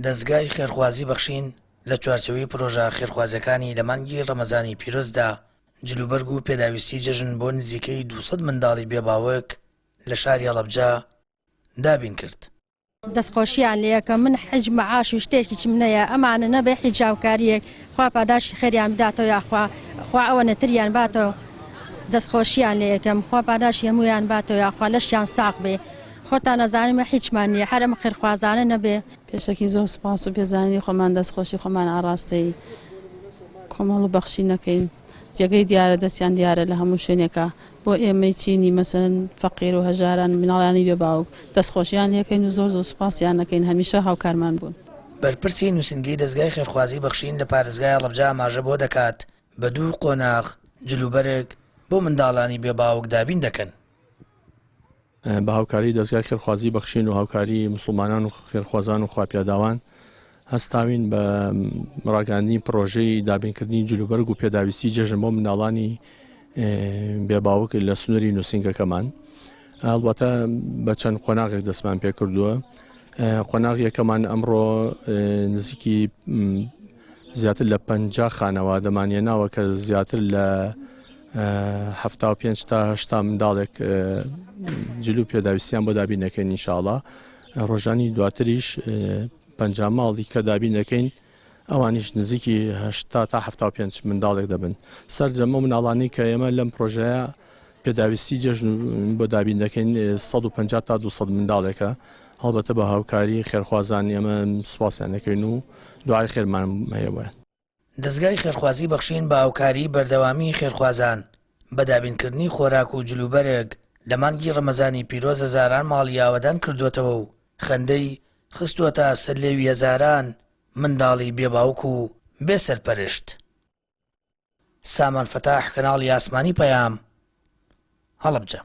دەزگای خێرخوازی بەخشین لە چوارچێوەی پرۆژە خێرخوازیەکانی لە مانگی ڕەمەزانی پیرۆزدا جلوبەرگ و پێداویستی جەژن بۆ نزیکەی 200 منداڵی بێ باوک لە شاری هەڵەبجە دابین کرد. دەستخۆشیان لێکەم من حیچ مەعاش و شتێکیچم نەیە ئەمانە نەبێ حیچ هاوکاریەک خوا پاداشتی خێریان بداتەوە یاخوا خوا ئەوەنە تریان باتەوە دەستخۆشیان لێکەم خوا پاداشتی هەموویان باتەوە یاخوا لەشیان ساغ بێ خۆتان ئەزانن مە حیچمان نیە هەر ئەم خێرخوازانە نەبێ. پێشەکی زۆر سوپاس و پێزانینی خۆمان دەستخۆشی خۆمان ئاڕاستەی کۆمەڵ و بەخشینەکەین جێگەی دیارە دەستیان دیارە لە هەموو شوێنێکا بۆ ئێمەی چینی مەسەلەن فەقیر و هەژاران مناڵانی بێ باوک دەستخۆشیان لێکەین و زۆر زۆر سوپاسیان ئەکەین هەمیشە هاوکارمان بوون. بەرپرسی نووسینگەی دەزگای خێرخوازی بەخشین لە پارێزگای هەڵەبجە ئاماژە بۆ دەکات، بە دوو قۆناغ جلوبەرگ بۆ منداڵانی بێ باوک دابین دەکەن. بە هاوکاری دەزگای خێرخوازی بەخشین و هاوکاری موسڵمانان و خێرخوازان و خواپیاداوان هەستاوین بە ڕاگەاندنی پڕۆژەی دابینکردنی جلوبەرگ و پێداویستی جەژن بۆ منداڵانی بێ باوک لە سنووری نووسینگەکەمان هەڵبەتە بە چەند قۆناغێک دەستمان پێ کردووە قۆناغ یەکەمان ئەمڕۆ نزیکی زیاتر لە 50 خانەوادەمانە ناوە کە زیاتر لە 75 تا هەشتا منداڵێک جل و پێداویستیان بۆ دابین دەکەین ئینشاڵا ڕۆژانی دواتریش 50 ماڵی کە دابین دەکەین ئەوانیش نزیکی هەشتا تا 75 منداڵێک دەبن سەرجەمە مناڵانی کە ئێمە لەم پرۆژەیە پێداویستی جەژن بۆ دابین دەکەین 150 تا 200 منداڵێکە هەڵبەتە بە هاوکاری خێرخوازان ئێمە سوپاسیان دەکەین و دوعای خێرمان هەیە بۆیان. دەزگای خێرخوازی بەخشین بە هاوکاریی بەردەوامی خێرخوازان بە دابینکردنی خۆراک و جلوبەرگ لە مانگی ڕەمەزانی پیرۆز هەزاران ماڵی ئاوەدان کردووەتەوە و خەندەی خستووەتە سەر لێوی هەزاران منداڵی بێ باوک و بێ سەرپەرشت. سامان فەتاح، کەناڵی ئاسمانی پەیام، هەڵەبجە.